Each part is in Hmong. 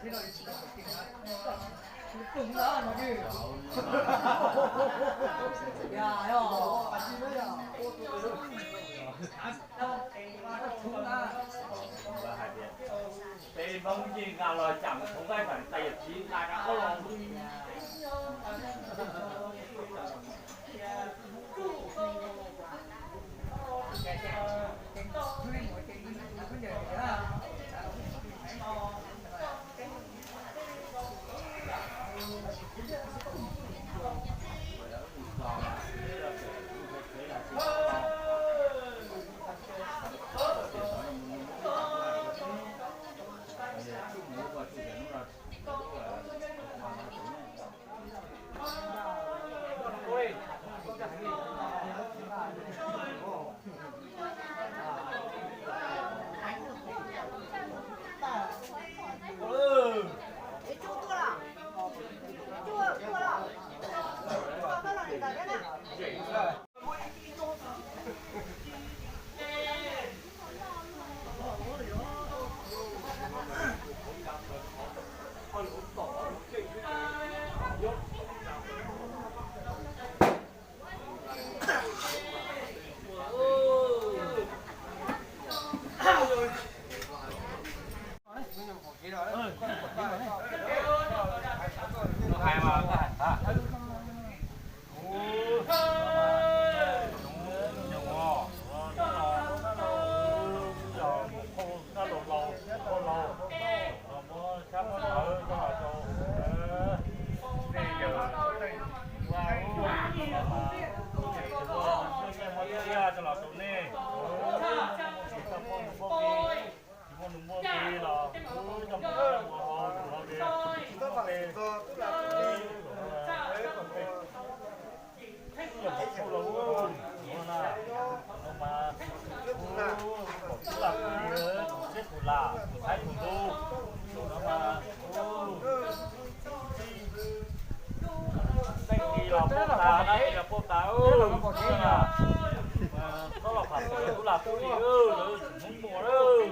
Peb Hmoob yeej nqa los cam thoob nqaij pam tais yawm txiv nqa rau qhov los. Tsis muaj nus muaj nqi los wb coj mus ua hauv tus hauv li, tsis muaj nqi, tsis muaj nqi, tub los ub, ua na, no mas ub, kom tub lam tus li, tus siab tus lam, tus thaib tus ntub, no mas ub, txij txij, tej nqi los pauj tas, tej nqi los pauj tas, tub los pham tub lam tub li, lawv tsis Hmoob muaj lawm.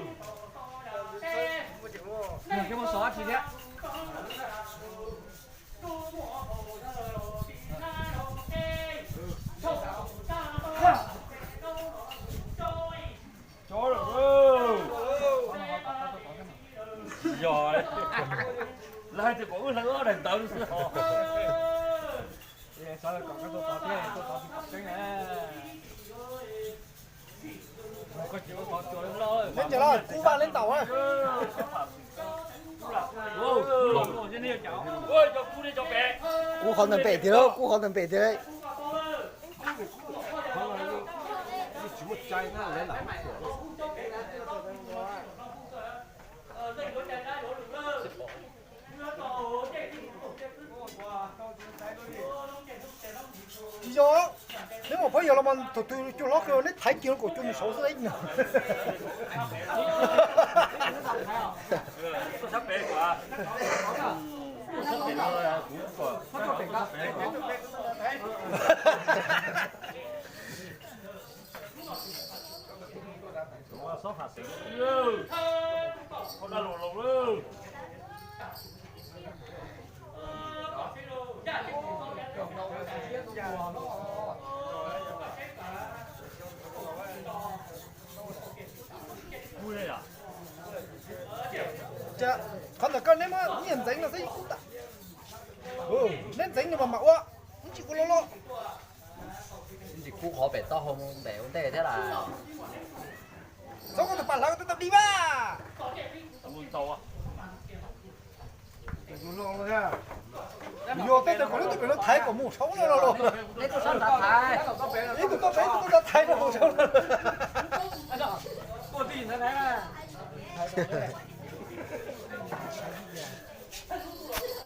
Tsis yog, lawv hais tias kom wb hlawv ob daim ntawv xwb os. Neb ncaws los kub vaj neb ntaus. Kub qhov ntawm pem tiag, kub qhov ntawm pem tiag. Tsis yog, neb muam phab yog los mas thaum twg cua hlob kawg neb thaiv kiag kom cua mus saud xwb no. Qhov ntawm koj neb muab nyiaj ntxeev no xwb. Neb ntxeev no mas mam ua, tsis ua loj loj. Tsis kub qhov pem taub hau mus ntem ua ntej thiab las. Txhob koj tus pas hlawv koj twb tau di vaj. Yog tej ntawd kom lub tub pem no thaiv kom mus saud loj loj. Ib tug tub pem ib tug tub nrad thaiv kom mus saud loj.